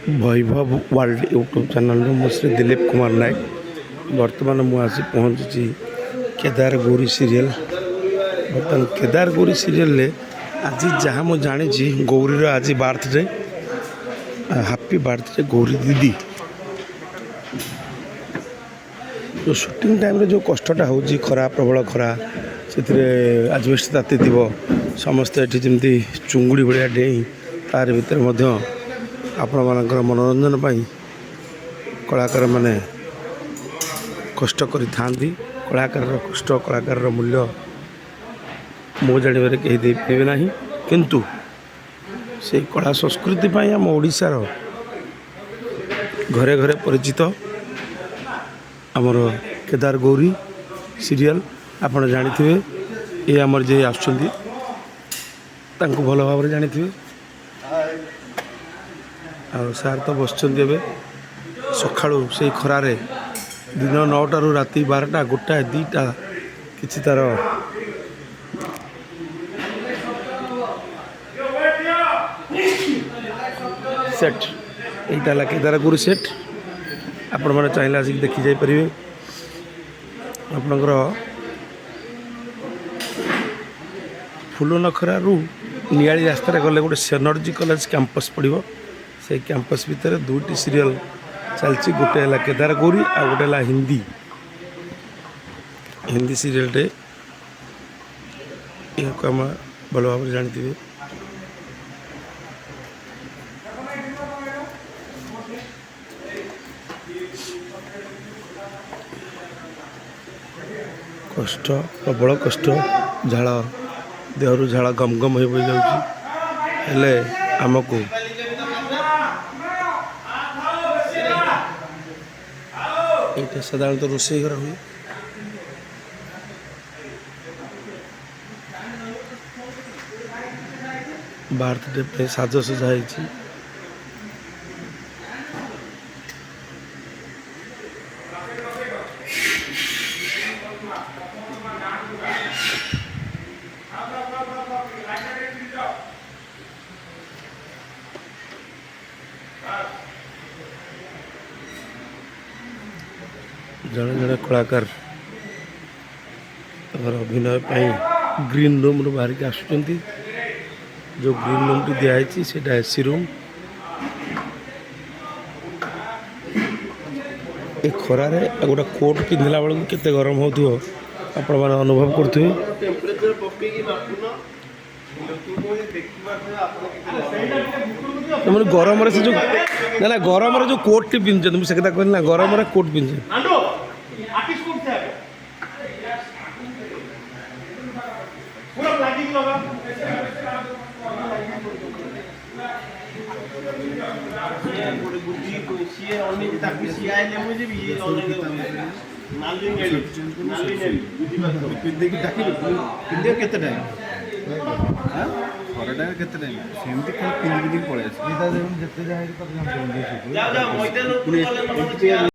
ବୈଭବ world YouTube ଚ୍ୟାନେଲରୁ ମୁଁ ଶ୍ରୀ ଦିଲ୍ଲୀପ କୁମାର ନାୟକ। ବର୍ତ୍ତମାନ ମୁଁ ଆସି ପହଞ୍ଚିଛି କେଦାର ଗୌରୀ ସିରିଏଲ୍। ବର୍ତ୍ତମାନ କେଦାର ଗୌରୀ ସିରିଏଲରେ ଆଜି ଯାହା ମୁଁ ଜାଣିଛି, ଗୌରୀର ଆଜି ବାର୍ଥଡେ। ହାପି ବାର୍ଥଡେ ଗୌରୀ ଦିଦି। ଯେଉଁ ସୁଟିଂ ଟାଇମ୍ରେ ଯେଉଁ କଷ୍ଟଟା ହେଉଛି, ଖରା, ପ୍ରବଳ ଖରା, ସେଥିରେ ଆଜବେଷ୍ଟ ତାତି ଥିବ, ସମସ୍ତେ ଏଠି ଯେମିତି ଚୁଙ୍ଗୁଡ଼ି ଭଳିଆ ଡେଇଁ, ତାରି ଭିତରେ ମଧ୍ୟ ଆପଣମାନଙ୍କର ମନୋରଞ୍ଜନ ପାଇଁ କଳାକାରମାନେ କଷ୍ଟ କରିଥାନ୍ତି। କଳାକାରର କଷ୍ଟ, କଳାକାରର ମୂଲ୍ୟ ମୋ ଜାଣିବାରେ କେହି ଦେଇପାରିବେ ନାହିଁ। କିନ୍ତୁ ସେଇ କଳା ସଂସ୍କୃତି ପାଇଁ ଆମ ଓଡ଼ିଶାର ଘରେ ଘରେ ପରିଚିତ ଆମର କେଦାର ଗୌରୀ ସିରିଏଲ୍। ଆପଣ ଜାଣିଥିବେ, ଏ ଆମର ଯିଏ ଆସୁଛନ୍ତି ତାଙ୍କୁ ଭଲ ଭାବରେ ଜାଣିଥିବେ। ଆଉ ସାର୍ ତ ବସିଛନ୍ତି ଏବେ ସକାଳୁ ସେଇ ଖରାରେ, ଦିନ 9ଟାରୁ ରାତି 12ଟା, 1ଟା, 2ଟା, କିଛି ତା'ର ସେଟ୍। ଏଇଟା ହେଲା କେଦାରଗୌରୀ ସେଟ୍। ଆପଣମାନେ ଚାହିଁଲେ ଆସିକି ଦେଖି ଯାଇପାରିବେ। ଆପଣଙ୍କର ଫୁଲନଖରାରୁ ନିଆଳି ରାସ୍ତାରେ ଗଲେ ଗୋଟେ ସେନର୍ଜି କଲେଜ କ୍ୟାମ୍ପସ୍ ପଡ଼ିବ। ସେଇ କ୍ୟାମ୍ପସ୍ ଭିତରେ ଦୁଇଟି ସିରିଏଲ୍ ଚାଲିଛି। ଗୋଟେ ହେଲା କେଦାରଗୌରୀ ଆଉ ଗୋଟେ ହେଲା ହିନ୍ଦୀ ସିରିଏଲ୍ଟେ। ଏହାକୁ ଆମେ ଭଲ ଭାବରେ ଜାଣିଥିବେ। କଷ୍ଟ, ପ୍ରବଳ କଷ୍ଟ, ଝାଳ, ଦେହରୁ ଝାଳ ଗମ ଗମ ହୋଇ ଯାଉଛି। ହେଲେ ଆମକୁ ଏଇଟା ସାଧାରଣତଃ ରୋଷେଇ ଘର ହୁଏ। ବାର୍ଥଡେ ପାଇଁ ସାଜସଜା ହେଇଛି। ଜଣେ ଜଣେ କଳାକାର ତାଙ୍କର ଅଭିନୟ ପାଇଁ ଗ୍ରୀନ୍ ରୁମ୍ରୁ ବାହାରିକି ଆସୁଛନ୍ତି। ଯେଉଁ ଗ୍ରୀନ୍ ରୁମ୍ଟି ଦିଆହେଇଛି, ସେଇଟା ଏସି ରୁମ୍। ଏ ଖରାରେ ଗୋଟେ କୋଟ୍ ପିନ୍ଧିଲା ବେଳକୁ କେତେ ଗରମ ହେଉଥିବ, ଆପଣମାନେ ଅନୁଭବ କରୁଥିବେ। ଟେମ୍ପରେଚର ପକେଇକି ମାପୁନ ତୁ କହୁଛି ଦେଖିପାରୁଥିବେ ଆପଣ କେତେ। ମାନେ ଗରମରେ ସେ ଯେଉଁ, ନା ନା, ଗରମରେ ଯେଉଁ କୋଟ୍ଟି ପିନ୍ଧୁଛନ୍ତି, ମୁଁ ସେ କଥା କହିଲି ନା, ଗରମରେ କୋଟ୍ ପିନ୍ଧୁଛନ୍ତି। ଆଣ୍ଡୁ ଆର୍ଟିଷ୍ଟ କୋଉଠି ଥାଏ ପୁରା ଲାଗିକି ଲଗା। ଗୋଟେ ବୁଦ୍ଧି ସିଏ ଅନେଇଛି ତାକୁ, ସିଏ ଆଇଲେ ମୁଁ ଯିବି, ଇଏ ଅନେଇ ନାଲି ନେଳି ନାଲି ନେଳି ବୁଝିପାରୁଛ? ପିନ୍ଧିକି ଡାକିବି, ପିନ୍ଧିବ କେତେ ଟାଇମ୍? ଖରାଟା କେତେ ଟାଇମ୍ ସେମିତି ଖାଲି ପିନ୍ଧି ପିନ୍ଧିକି ପଳେଇ ଆସିବ। ଯାଅ ଯାଅ ମଇଦାନ ପୁଣି ଉପରକୁ ଗଲେ।